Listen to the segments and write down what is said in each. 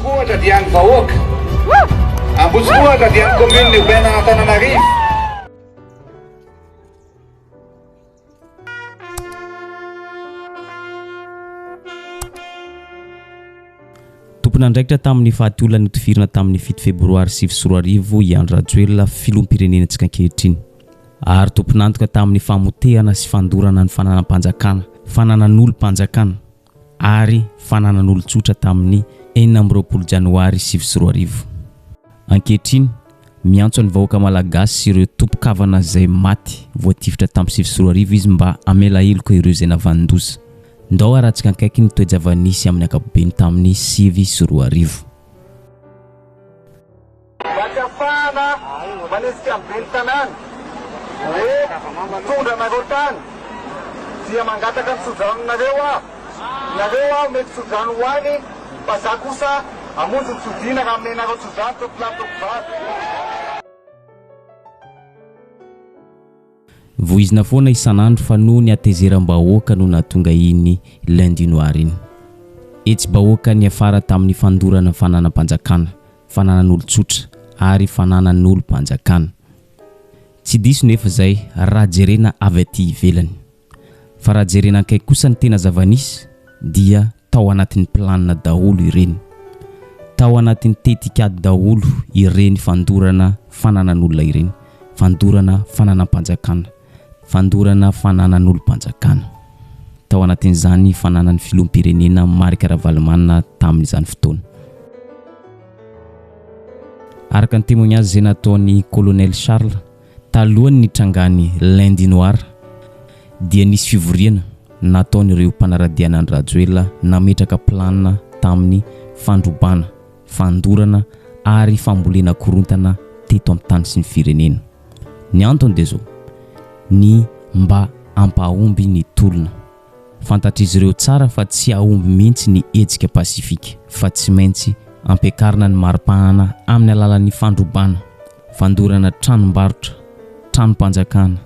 Ambohitsirohatra dia an'ny vahoaka. Ambohitsirohatra dia an'ny commune urbaine Antananarivo. Tompon'andraikitra tamin'ny faty olona notifirina tamin'ny 7 febroary 2009 i Andry Rajoelina, filoham-pirenenantsika ankehitriny. Ary tompon'antoka tamin'ny famotehana sy fandorana ny fananam-panjakana, fananan'olom-panjakana ary fananan'olon-tsotra tamin'ny 26 janoary 2009. Ankehitriny, miantso ny vahoaka malagasy sy ireo tompon-kavana izay maty voatifitra tamin'ny 2009 izy mba hamela heloka ireo izay navanon-doza. Ndao haratsika akaiky ny toe-java-nisy amin'ny ankapobeny tamin'ny 2009. Mba tsy hafahana manetsika ny ben'ny tanàna hoe mitondra anareo tany dia mangataka ny tsodranonareo aho, nareo aho omeko tsodrano ho any fa za kosa hamonjy ny tsodina raha amenareo tsodrano tompolahy tompovavy. Voizina foana isan'andro fa noho ny hatezeram-bahoaka no nahatonga iny lundi noir iny. Hetsi-bahoaka niafara tamin'ny fandorana fananam-panjakana, fananan'olon-tsotra ary fananan'olom-panjakana. Tsy diso nefa izay raha jerena avy aty ivelany. Fa raha jerena akaiky kosa ny tena zava-nisy dia tao anatin'ny planina daholo ireny. Tao anatin'ny tetikady daholo ireny fandorana fananan'olona ireny, fandorana fananam-panjakana, fandorana fananan'olom-panjakana. Tao anatin'izany fananan'ny filoham-pirenena Marc Ravalomanana tamin'izany fotoana. Araka ny témoignage izay nataon'i Colonel Charles, Talohan'ny nitrangan'ny lundi noir dia nisy fivoriana nataon'ireo mpanara-dia an'i Andry Rajoelina nametraka planina tamin'ny fandrobana, fandorana ary fambolena korontana teto amin'ny tany sy ny firenena. Ny antony dia izao, ny mba hampahomby ny tolona. Fantatr'izy ireo tsara fa tsy hahomby mihitsy ny hetsika pasifika fa tsy maintsy ampiakarina ny maripahana amin'ny alalan'ny fandrobana, fandorana tranombarotra, tranom-panjakana,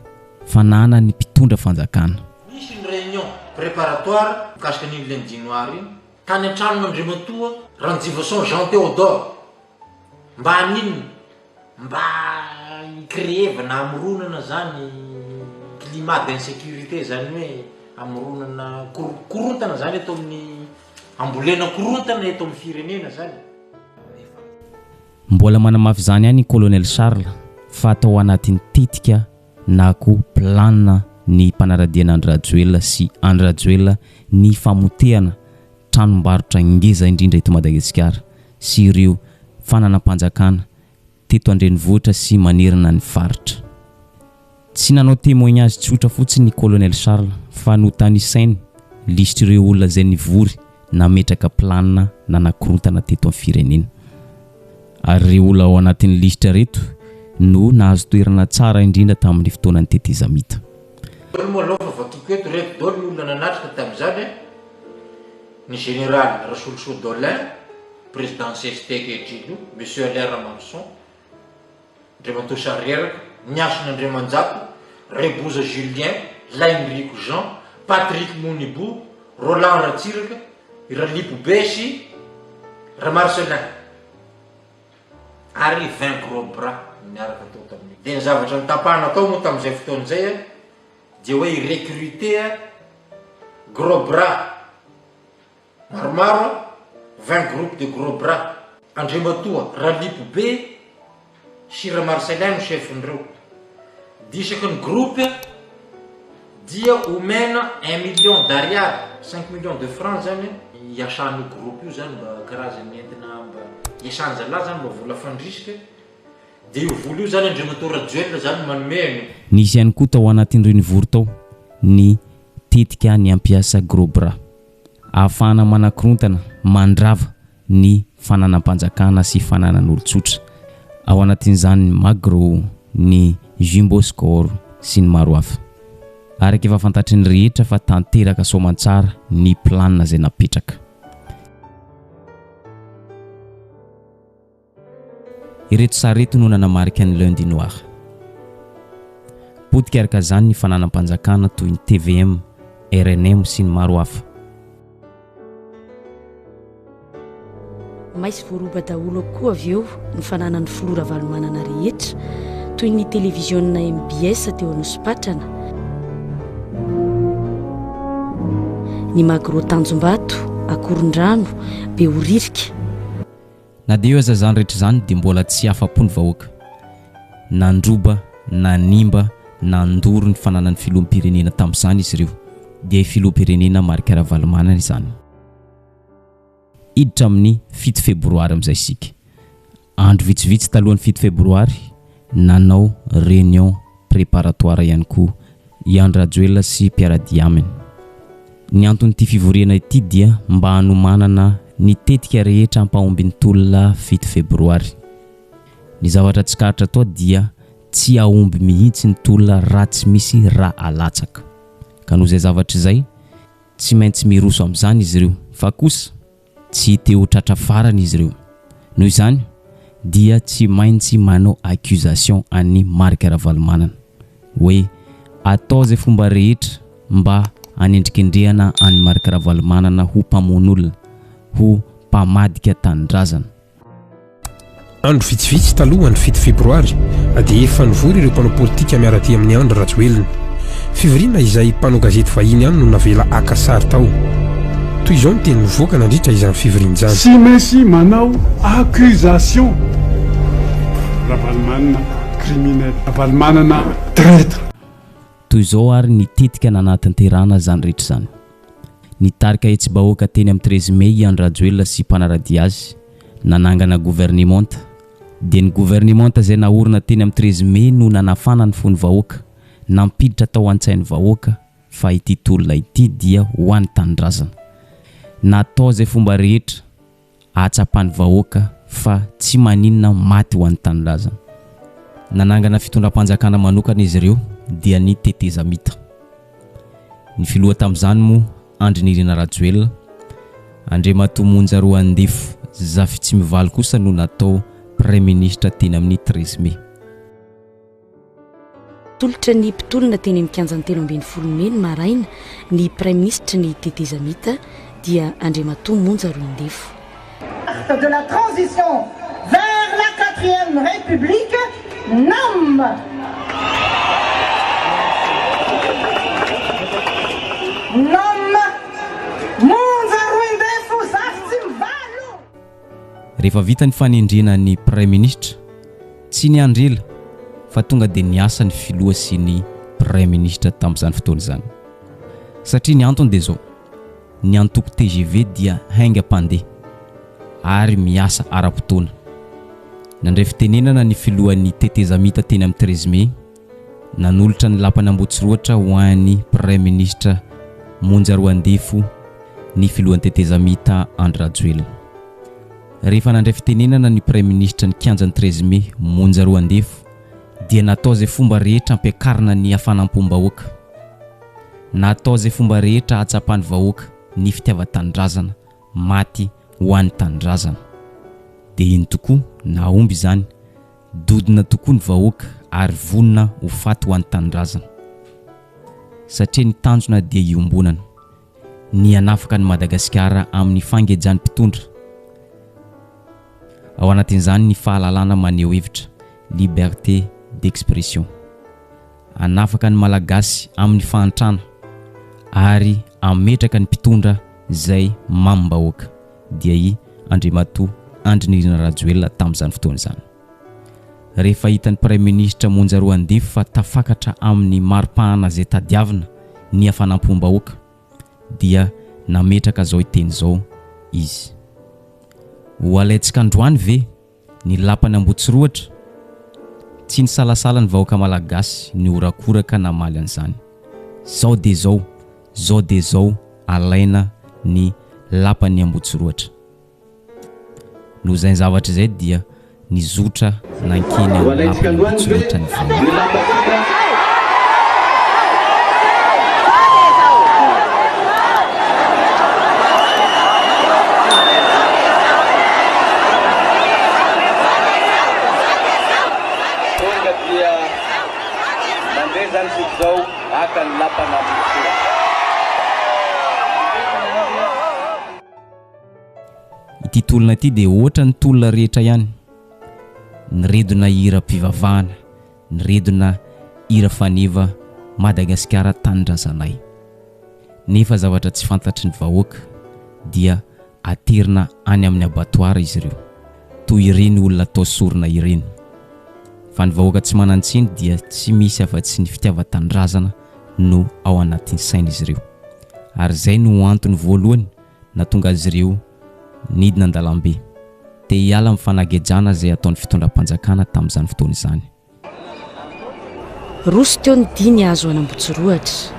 fananan'ny mpitondra fanjakana. Nisy ny réunion préparatoire mikasika an'iny lundi noir iny tany an-tranon'Andriamatoa Ranjivason Jean Théodore. Mba haninona? Mba hi-créer-vana, hamoronana zany climat d'insécurité, zany hoe hamoronana korontana zany eto amin'ny, hambolena korontana eto amin'ny firenena zany. Mbola manamafy izany ihany i Colonel Charles fa tao anatin'ny tetika na koa planina ny mpanara-dia an'Andry Rajoelina sy Andry Rajoelina ny famotehana tranombarotra ngeza indrindra eto Madagasikara sy ireo fananam-panjakana teto an-drenivohitra sy manerana ny faritra. Tsy nanao témoignage tsotra fotsiny i Colonel Charles fa notanisainy lisitr'ireo olona izay nivory nametraka planina nanakorontana teto amin'ny firenena. Ary ireo olona ao anatin'ny lisitra ireto no nahazo toerana tsara indrindra tamin'ny fotoanan'ny tetezamita. Daholo moa aloha fa vakiko eto ireto daholo ny olona nanatrika tamin'izany a! Ny Général Rasolosoa Dolin, Président CST ankehitriny io, Monsieur Alain Ramaroson, Andriamatoa Sareraka, Ny Andriamanjato, Reboza Julien, Lahiniriko Jean, Patrick Monibou, Roland Ratsiraka, i Ralipo Be sy Ramarcelin ary 20 gros bras niaraka tao tamin'io. Dia ny zavatra notapahana tao moa tamin'izay fotoana izay dia hoe hi-recruter gros bras maromaro, 20 groupes de gros bras. Andriamatoa Ralipo Be sy Ramarcelin no chef-n'ireo. Dia isaky ny groupe dia omena un million d'ariary, cinq millions de francs zany hiasan'io groupe io zany mba karazany entina mba hiasan-jalahy zany mba vola fandrisika. Dia io vola io zany Andriamatoa Rajoelina zany manome an'io. Nisy ihany koa tao anatin'ireo nivory tao ny tetika ny hampiasa gros bras ahafahana manakorontana, mandrava ny fananam-panjakana sy fananan'olon-tsotra. Ao anatin'izany ny Magro, ny Jumbo Score sy ny maro hafa. Araka efa fantatry ny rehetra fa tanteraka soamantsara ny planina izay napetraka. Ireto sary ireto no nanamarika ny Lundi Noir. Potika araka izany ny fananam-panjakana toy ny tvm, rnm sy ny maro hafa. May sy voaroba daholo koa avy eo ny fananan'ny filoha Ravalomanana rehetra, toy ny televiziona mbs teo Anosipatrana, ny Magro Tanjombato, Akorondrano, Behoririka. Na dia eo aza izany rehetra izany dia mbola tsy afa-po ny vahoaka. Nandroba, nanimba, nandoro ny fananan'ny filoham-pirenena tamin'izany izy ireo, dia i filoham-pirenena Marc Ravalomanana izany. Hiditra amin'ny fito febroary amin'izay isika. Andro vitsivitsy talohan'ny fito febroary, nanao réunion préparatoire ihany koa i Andry Rajoelina sy mpiara-dia aminy. Ny anton'ity fivoriana ity dia mba hanomanana ny tetika rehetra hampahomby ny tolona fito febroary. Ny zavatra tsikaritra tao dia tsy hahomby mihitsy ny tolona raha tsy misy ra alatsaka. Ka noho izay zavatra izay, Tsy maintsy miroso amin'izany izy ireo, fa kosa tsy te ho tratra farany izy ireo. Noho izany dia tsy maintsy manao accusation an'i Marc Ravalomanana hoe atao izay fomba rehetra mba hanendrikendrehana an'i Marc Ravalomanana ho mpamono olona, ho mpamadika tanindrazana. Andro vitsivitsy talohan'ny fito febroary dia efa nivory ireo mpanao politika miara-dia amin'i Andry Rajoelina. Fivoriana izay mpanao gazety vahiny ihany no navela haka sary tao. Toy izao ny teny nivoaka nandritra izany fivoriana izany. Tsy maintsy manao accusation Ravalomanana criminel, Ravalomanana traitre. Toy izao ary ny tetika nanatanterahana izany rehetra izany. Nitarika hetsi-bahoaka teny amin'ny treize mai i Andry Rajoelina sy mpanara-dia azy, nanangana governemanta. Dia ny governemanta izay naorina teny amin'ny treize mai no nanafana ny fon'ny vahoaka, nampiditra tao an-tsain'ny vahoaka fa ity tolona ity dia ho an'ny tanindrazana. Natao izay fomba rehetra ahatsapan'ny vahoaka fa tsy maninona maty ho an'ny tanindrazana. Nanangana fitondram-panjakana manokana izy ireo dia ny tetezamita. Ny filoha tamin'izany moa Andry Nirina Rajoelina, Andriamatoa Monja Roandefo Zafitsimivalo kosa no natao Praiminisitra teny amin'ny treize mai. Natolotra ny mpitolona teny amin'ny kianjan'ny 13 mey ny maraina ny praiminisitry ny tetezamita dia Andriamatoa Monja Roindefo. Acte de la transition vers la quatrième République nomme. Nomme Monja Roindefo Zafitsimivalo. Rehefa vita ny fanendrena ny praiminisitra, Tsy niandry ela fa tonga dia niasa ny filoha sy ny praiminisitra tamin'izany fotoana izany. Satria ny antony dia izao, ny antoko tgv dia haingam-pandeha ary miasa ara-potoana. Nandray fitenenana ny filohan'ny tetezamita teny amin'ny treize mai, nanolotra ny lapan'Ambotsiroatra ho an'ny praiminisitra Monja Roandefo ny filohan'ny tetezamita Andry Rajoelina. Rehefa nandray fitenenana ny Praiminisitra ny kianjan'ny treize mai Monja Roandefo dia natao izay fomba rehetra hampiakarina ny hafanam-pom-bahoaka. Natao izay fomba rehetra hahatsapan'ny vahoaka ny fitiavan-tanindrazana maty ho an'ny tanindrazana. Dia iny tokoa, nahomby izany, dodona tokoa ny vahoaka ary vonona ho faty ho an'ny tanindrazana. Satria ny tanjona dia iombonana. ny hanafaka an'i Madagasikara amin'ny fangejan'ny mpitondra. Ao anatin'izany ny fahalalana maneho hevitra, liberté d'expression. Hanafaka ny Malagasy amin'ny fahantrana ary hametraka ny mpitondra izay mamim-bahoaka, dia i Andriamatoa Andry Nirina Rajoelina tamin'izany fotoana izany. Rehefa hitan'ny Praiminisitra Monja Roandefo fa tafakatra amin'ny maripahana izay tadiavina ny hafanam-pom-bahoaka dia nametraka izao teny izao izy. Ho alaintsika androany ve ny lapan'i Ambotsirohitra? Tsy nisalasala ny vahoaka malagasy nihorakoraka namaly an'izany. Zao dia zao, zao dia zao alaina ny lapan'i Ambotsirohitra. Noho izay zavatra izay dia nizotra nankeny amin'ny lapan'i Ambotsirohitra ny vahoaka. Tonga dia mandeha izany isika izao haka ny lapan'Ambotsirohitra. Ity tolona ity dia hoatra ny tolona rehetra ihany. Niredona hiram-pivavahana, niredona hira faneva Madagasikara tanindrazanay. Nefa zavatra tsy fantatry ny vahoaka dia aterina any amin'ny abattoir izy ireo, toy ireny olona atao sorona ireny. Fa ny vahoaka tsy manan-tsiny dia tsy misy afa-tsy ny fitiavan-tanindrazana no ao anatin'ny sain'izy ireo. Ary izay no antony voalohany nahatonga azy ireo nidina an-dalambe. Te hiala amin'ny fanagejana izay ataon'ny fitondram-panjakana tamin'izany fotoana izany. Roso teo ny dia nihazo an'Ambotsirohatra.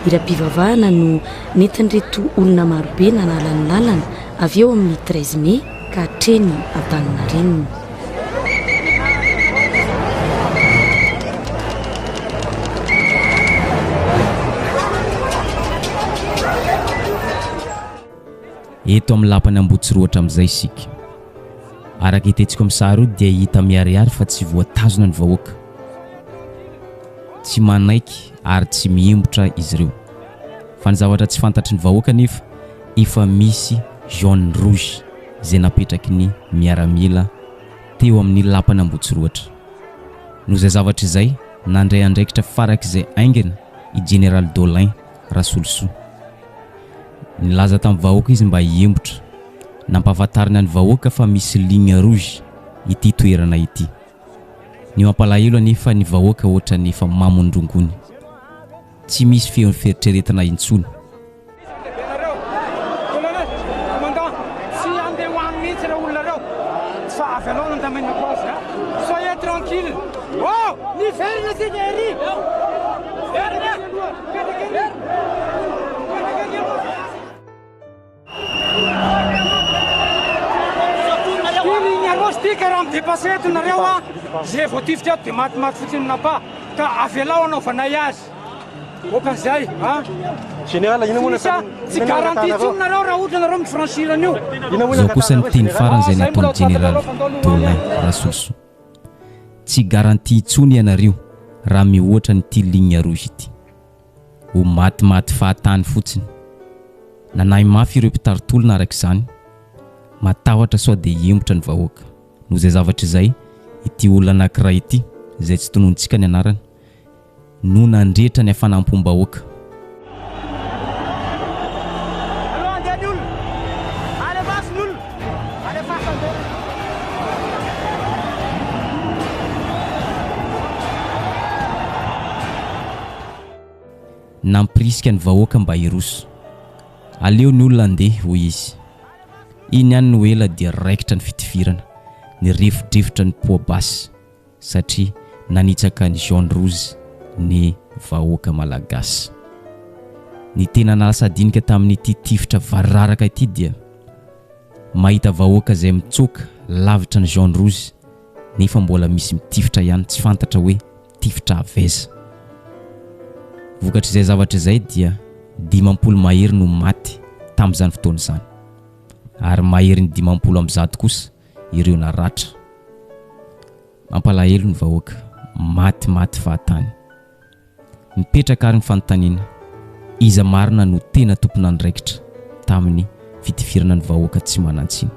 Hiram-pivavahana no nentin'ireto olona marobe nanala ny lalana avy eo amin'ny treize mai ka hatreny Antaninarenina. Eto amin'ny lapan'i Ambotsirohatra amin'izay isika. Araka hita etsy amin'ny sary io dia hita miharihary fa tsy voatazona ny vahoaka. Tsy manaiky ary tsy mihembotra izy ireo. Fa ny zavatra tsy fantatry ny vahoaka anefa efa misy jaune rouge izay napetraky ny miaramila teo amin'ny lapan'Ambotsirohatra. Noho izay zavatra izay, nandray andraikitra farak'izay haingana i Jeneraly Dolin Rasolosoa. Nilaza tamin'ny vahoaka izy mba hihembotra. Nampahafantarina ny vahoaka fa misy ligne rouge ity toerana ity. Ny mampalahelo anefa ny vahoaka ohatran'ny efa mamon-drongony. Tsy misy feon'ny fieritreretana intsony. Izao kosa ny teny farany izay nataon'ny Jeneraly Dolin Rasolosoa. Tsy garantie intsony ianareo raha mihoatra an'ity ligne rouge ity. Ho matimaty fahatany fotsiny. Nanahy mafy ireo mpitari-tolona araka izany. Matahotra sao dia hihemotra ny vahoaka. Noho izay zavatra izay, ity olona anankiray ity, izay tsy tononontsika ny anarany, no nandrehitra ny hafanam-pom-bahoaka. Nampirisika ny vahoaka mba hiroso. Aleo ny olona handeha, hoy izy. Iny ihany no ela dia raikitra ny fitifirana, nirefodrefotra ny poa-basy satria nanitsaka ny jaune rouge ny vahoaka malagasy. Ny tena nalasadinika tamin'ity tifitra variraraka ity dia mahita vahoaka izay mitsoaka lavitra ny jaune rouge nefa mbola misy mitifitra ihany tsy fantatra hoe tifitra avy aiza. Vokatr'izay zavatra izay dia 50 mahery no maty tamin'izany fotoana izany ary maherin'ny 150 kosa ireo naratra. Mampalahelo ny vahoaka, maty maty fahatany. Mipetraka ary ny fanontaniana, iza marina no tena tompon'andraikitra tamin'ny fitifirana ny vahoaka tsy manan-tsiny?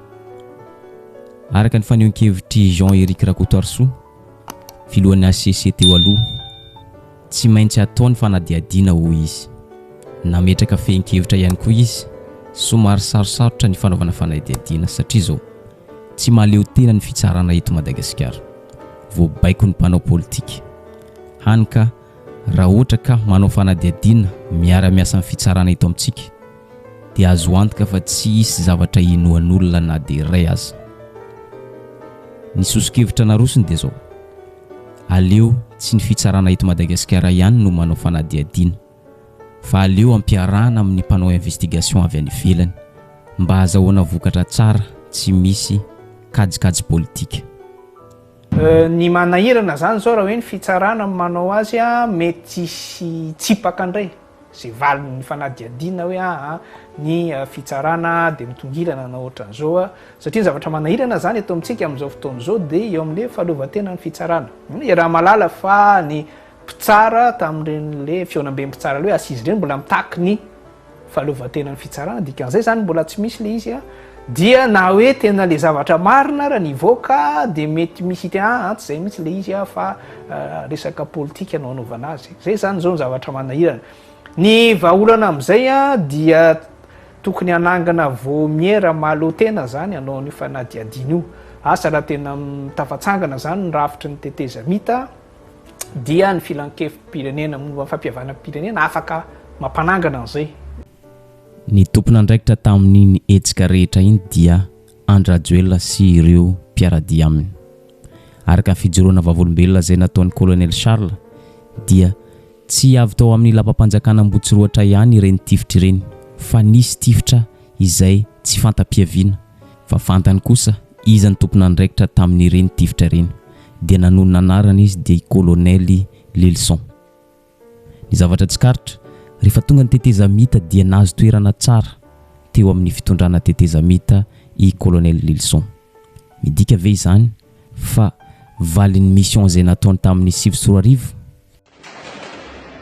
Araka ny fanehoan-kevitr'i Jean Eric Rakotoarisoa, filohan'ny HCC teo aloha, tsy maintsy atao ny fanadihadiana hoy izy. Nametraka fehin-kevitra ihany koa izy, somary sarosarotra ny fanaovana fanadihadiana satria izao, tsy mahaleo tena ny fitsarana eto Madagasikara. Voabaiko ny mpanao politika. Hany ka raha ohatra ka manao fanadihadiana miara-miasa amin'ny fitsarana eto amintsika dia azo antoka fa tsy hisy zavatra inoan'olona na dia iray aza. Ny soso-kevitra narosony dia izao, aleo tsy ny fitsarana eto Madagasikara ihany no manao fanadihadiana fa aleo ampiarahana amin'ny mpanao investigation avy any ivelany mba hazahoana vokatra tsara tsy misy kajikajy politika. Ny manahirana zany zao raha hoe ny fitsarana no manao azy a, mety hisy hitsipaka ndray zay valin'ny fanadihadiana hoe aa ny fitsarana de mitongilana na ohatran'izao a, satria ny zavatra manahirana zany eto amintsika amin'izao fotoana izao de eo amin'le fahaleovantenan'ny fitsarana. Iaraha-mahalala fa ny mpitsara tamin'ireny le fihaonamben'ny mpitsara le hoe assises ireny mbola mitaky ny fahaleovantenan'ny fitsarana, dikan'izay zany mbola tsy misy le izy a, Dia na hoe tena le zavatra marina ara nivoaka dia mety misy hiteny ah tsy zay mihitsy le izy ah fa resaka politika no anaovana azy. Zay zany zao ny zavatra manahirana. Ny vahaolana amin'izay ah dia tokony hanangana vaomiera mahaleo tena zany hanao an'io fanadihadiana io. Asa raha tena tafatsangana zany ny rafitry ny tetezamita dia ny filankevi-pirenena momba ny fampihavanam-pirenena afaka mampanangana an'izay. Ny tompon'andraikitra tamin'iny hetsika rehetra iny dia Andry Rajoelina sy ireo mpiara-dia aminy. Araka ny fijoroana vavolombelona izay nataon'ny Colonel Charles dia tsy avy tao amin'ny lapam-panjakana Ambohitsirohatra ihany ireny tifitra ireny fa nisy tifitra izay tsy fanta-piaviana fa fantany kosa iza ny tompon'andraikitra tamin'ireny tifitra ireny dia nanonona anarana izy dia i Colonel Lilison. Ny zavatra tsikaritra, rehefa tonga ny tetezamita dia nahazo toerana tsara teo amin'ny fitondrana tetezamita i Colonel Lilison. Midika ve izany fa valin'ny mission izay nataony tamin'ny 2009?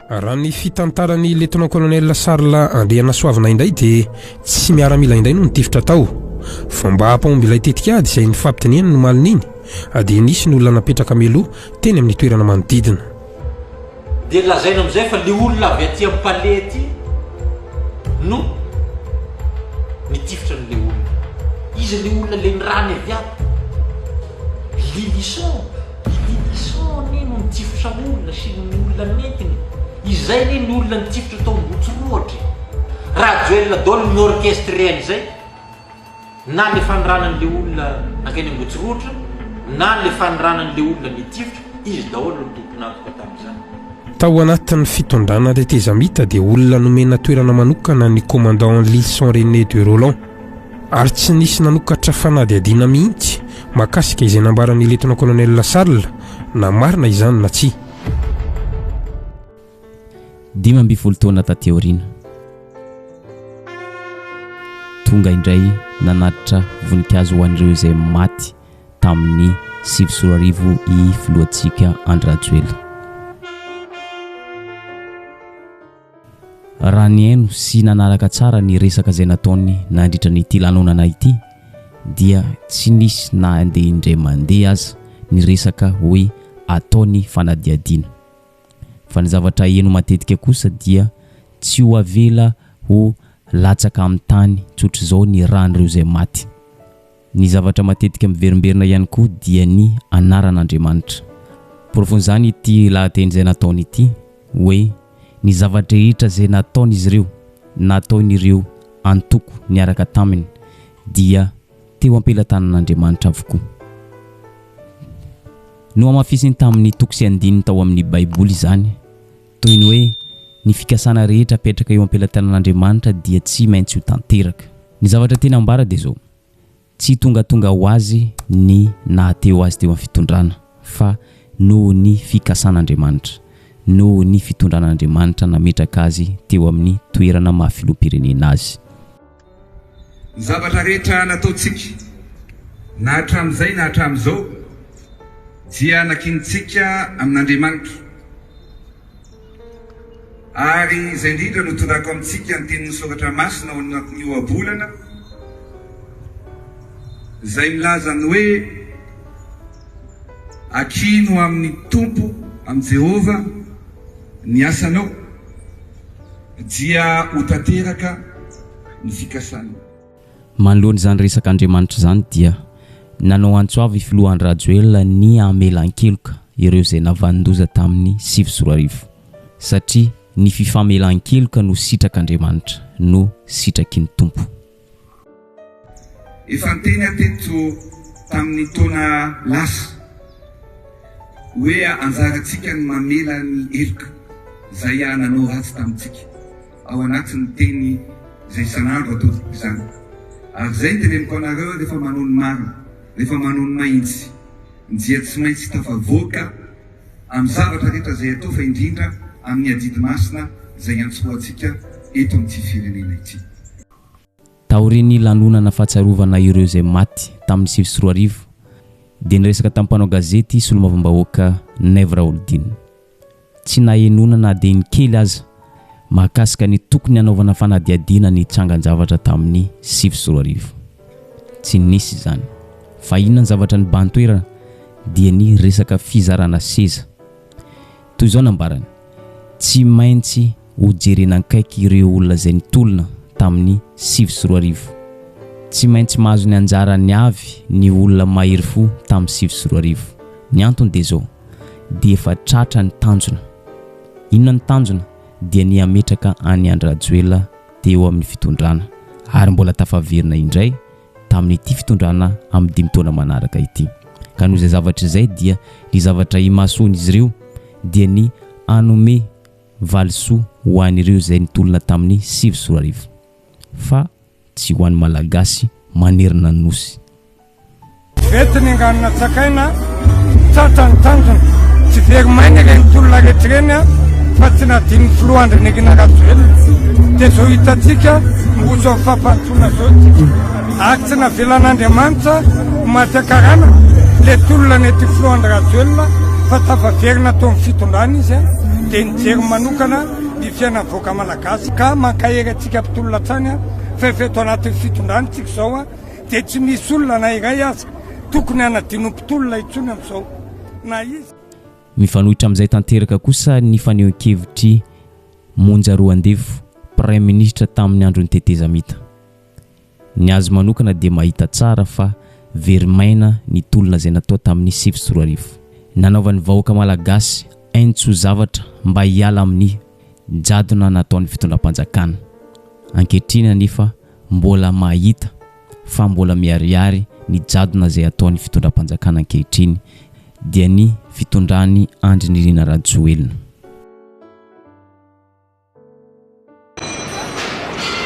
Raha ny fitantaran'ny Lieutenant Colonel Charles Andrianasoavina indray dia tsy miaramila indray no nitifitra tao. Vao mba hampahomby ilay tetikady izay nifampidinihana ny omalin'iny dia nisy ny olona napetraka mialoha teny amin'ny toerana manodidina. Dia lazaina amin'izay fa le olona avy aty amin'ny palais aty no nitifitra an'le olona. Iza le olona le nirany avy ato? Lilison, i Lilison anie no nitifitra olona sy ny olona nentiny. Izay anie ny olona nitifitra tao Ambohitsirohotra e. Rajoelina daholo no ni-orchestrer an'izay. Na le faniranan'le olona nankeny Ambohitsirohotra na le faniranan'le olona nitifitra, izy daholo no tompon'antoka tamin'izany. Tao anatin'ny fitondrana tetezamita dia olona nomena toerana manokana ny commandant Lilson René de Rolland ary tsy nisy nanokatra fanadihadiana mihitsy mahakasika izay nambaran'ny Lieutenant Colonel Charles na marina izany na tsia. 15 taona taty aoriana, tonga indray nanatitra voninkazo ho an'ireo izay maty tamin'ny 2009 i filohantsika Andry Rajoelina. Raha nihaino sy nanaraka tsara ny resaka izay nataony nandritra ny ity lanonana ity dia tsy nisy na andeha indray mandeha aza ny resaka hoe atao ny fanadihadiana. Fa ny zavatra heno matetika kosa dia tsy ho avela ho latsaka amin'ny tany tsotr'izao ny ràn'ireo izay maty. Ny zavatra matetika miverimberina ihany koa dia ny anaran'Andriamanitra. Porofon'izany ity lahateny izay nataony ity hoe ny zava-drehetra izay nataon'izy ireo, nataon'ireo antoko niaraka taminy dia teo am-pelatanan'Andriamanitra avokoa. Nohamafisiny tamin'ny toko sy andininy tao amin'ny Baiboly izany, toy ny hoe ny fikasana rehetra apetraka eo am-pelatanan'Andriamanitra dia tsy maintsy ho tanteraka. Ny zavatra tiana ambara dia izao, tsy tongatonga ho azy ny naha-teo azy teo amin'ny fitondrana, fa noho ny fikasan'Andriamanitra, noho ny fitondran'Andriamanitra nametraka azy teo amin'ny toerana maha filoham-pirenena azy. Ny zavatra rehetra nataontsika, na hatramin'izay na hatramin'izao, dia nankinintsika amin'Andriamanitra. Ary izay indrindra no tondrako amintsika ny tenin'ny Soratra Masina ao anatin'ny ohabolana, izay milaza ny hoe, Akino amin'ny Tompo, amin'i Jehovah, ny asanao. Dia ho tanteraka ny fikasany. Manoloana izany resaka Andriamanitra izany dia nanao antso avo i Filoha Andry Rajoelina ny hamelan-keloka ireo izay navanon-doza tamin'ny 2009 satria ny fifamelan-keloka no sitrak'Andriamanitra, no sitraky ny Tompo. Efa niteny aho teto tamin'ny taona lasa hoe anjarantsika ny mamela ny heloka izay nanao ratsy tamintsika ao anatin'ny teny izay isan'andro ataontsika izany. Ary izay no teneniko anareo rehefa manao ny marina, rehefa manao ny mahitsy dia tsy maintsy tafavoaka amin'ny zavatra rehetra izay atao fa indrindra amin'ny adidy masina izay iantsorohantsika eto amin'ity firenena ity. Taorian'ny lanonana fahatsiarovana ireo izay maty tamin'ny 2009 dia niresaka tamin'ny mpanao gazety solombavambahoaka Naivo Raholdina. Tsy nahenoana na dia ny kely aza mahakasika ny tokony hanaovana fanadihadiana ny trangan-javatra tamin'ny 2009. Tsy nisy izany. Fa inona ny zavatra nibahan-toerana? Dia ny resaka fizarana seza. Toy izao nambarany, Tsy maintsy ho jerena akaiky ireo olona izay nitolona tamin'ny 2009. Tsy maintsy mahazo ny anjarany avy ny olona mahery fo tamin'ny 2009. Ny antony dia izao, dia efa tratra ny tanjona. Inona ny tanjona? Dia ny hametraka an'i Andry Rajoelina teo amin'ny fitondrana ary mbola tafaverina indray tamin'ity fitondrana amin'ny dimy taona manaraka ity. Ka noho izay zavatra izay dia ny zavatra imasoan'izy ireo dia ny hanome valisoa ho an'ireo izay nitolona tamin'ny 2009 fa tsy ho an'ny Malagasy manerana ny Nosy. Vety ny angano natsakaina, tratra ny tanjona. Tsy very maina ireny tolona rehetra ireny fa tsy nadin'ny filoha Andry Nirina Rajoelina. Dia izao hitantsika miroso amin'ny fampandrosoana izao isika. Ary tsy navelan'Andriamanitra ho maty an-karana ilay tolona nentin'ny filoha Andry Rajoelina fa tafaverina teo amin'ny fitondrana izy dia nijery manokana ny fiainan'ny vahoaka malagasy. Ka mankahery antsika mpitolona hatrany fa efa eto anatin'ny fitondrana isika izao. dia tsy misy olona na iray aza tokony hanadino mpitolona intsony amin'izao na iza. Mifanohitra amin'izay tanteraka kosa ny fanehoan-kevitr'i Monja Roandefo, Praiminisitra tamin'ny andron'ny tetezamita. Ny azy manokana dia mahita tsara fa very maina ny tolona izay natao tamin'ny 2009. Nanaovan'ny vahoaka malagasy aintso zavatra mba hiala amin'ny jadona nataon'ny fitondram-panjakana. Ankehitriny anefa mbola mahita fa mbola miharihary ny jadona izay ataon'ny fitondram-panjakana ankehitriny dia ny fitondran'i Andry Nirina Rajoelina.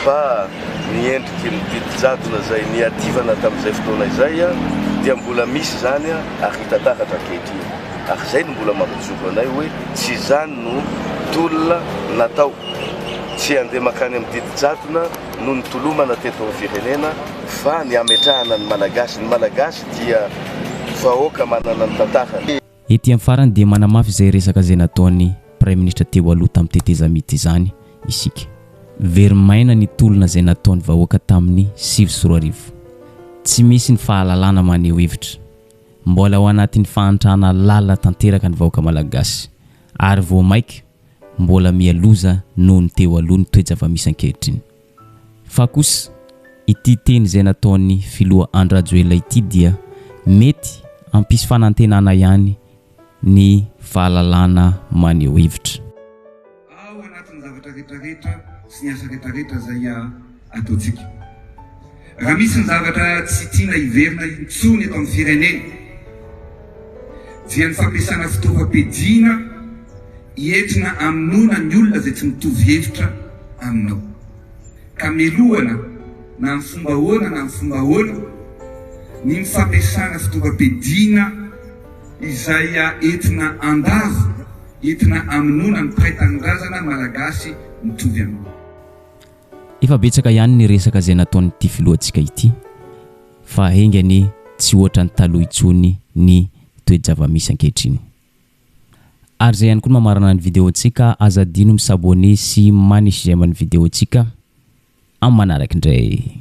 Fa ny endriky ny didy jadona izay niadivana tamin'izay fotoana izay dia mbola misy izany ary hita taratra ankehitriny. Ary izay no mbola mampijoro anay hoe tsy izany no tolona natao. Tsy handeha mankany amin'ny didy jadona no nitolomana teto amin'ny firenena fa ny hametrahana ny Malagasy. Ny Malagasy dia vahoaka manana ny tantarany. Ety amin'ny farany dia manamafy izay resaka izay nataon'ny Praiminisitra teo aloha tamin'ny tetezamita izany isika. Very maina ny tolona izay nataon'ny vahoaka tamin'ny 2009. Tsy misy ny fahalalana maneho hevitra. Mbola ao anatin'ny fahantrana lalina tanteraka ny vahoaka Malagasy ary vao maika mbola miha loza noho ny teo aloha ny toe-javamisy ankehitriny. Fa kosa, ity teny izay nataon'ny filoha Andry Rajoelina ity dia mety hampisy fanantenana ihany ny fahalalana maneho hevitra. Ao anatin'ny zavatra rehetrarehetra sy ny asa rehetrarehetra izay ataontsika. Raha misy ny zavatra tsy tiana hiverina intsony eto amin'ny firenena dia ny fampiasana fitaovam-piadiana entina hamonoana ny olona izay tsy mitovy hevitra aminao. Ka melohana na amin'ny fomba ahoana na amin'ny fomba ahoana ny ny fampiasana fitaovam-piadiana izay entina handavo, entina hamonoana ny mpiray tanindrazana Malagasy mitovy aminao. Efa betsaka ihany ny resaka izay nataon'ity filohantsika ity fa enga anie tsy ohatran'ny taloha intsony ny toe-javamisy ankehitriny. Ary izay ihany koa no mamarana ny vidéo-ntsika, aza adino mi-s'abonner sy manisy j'aime ny vidéo-ntsika amin'ny manaraka indray.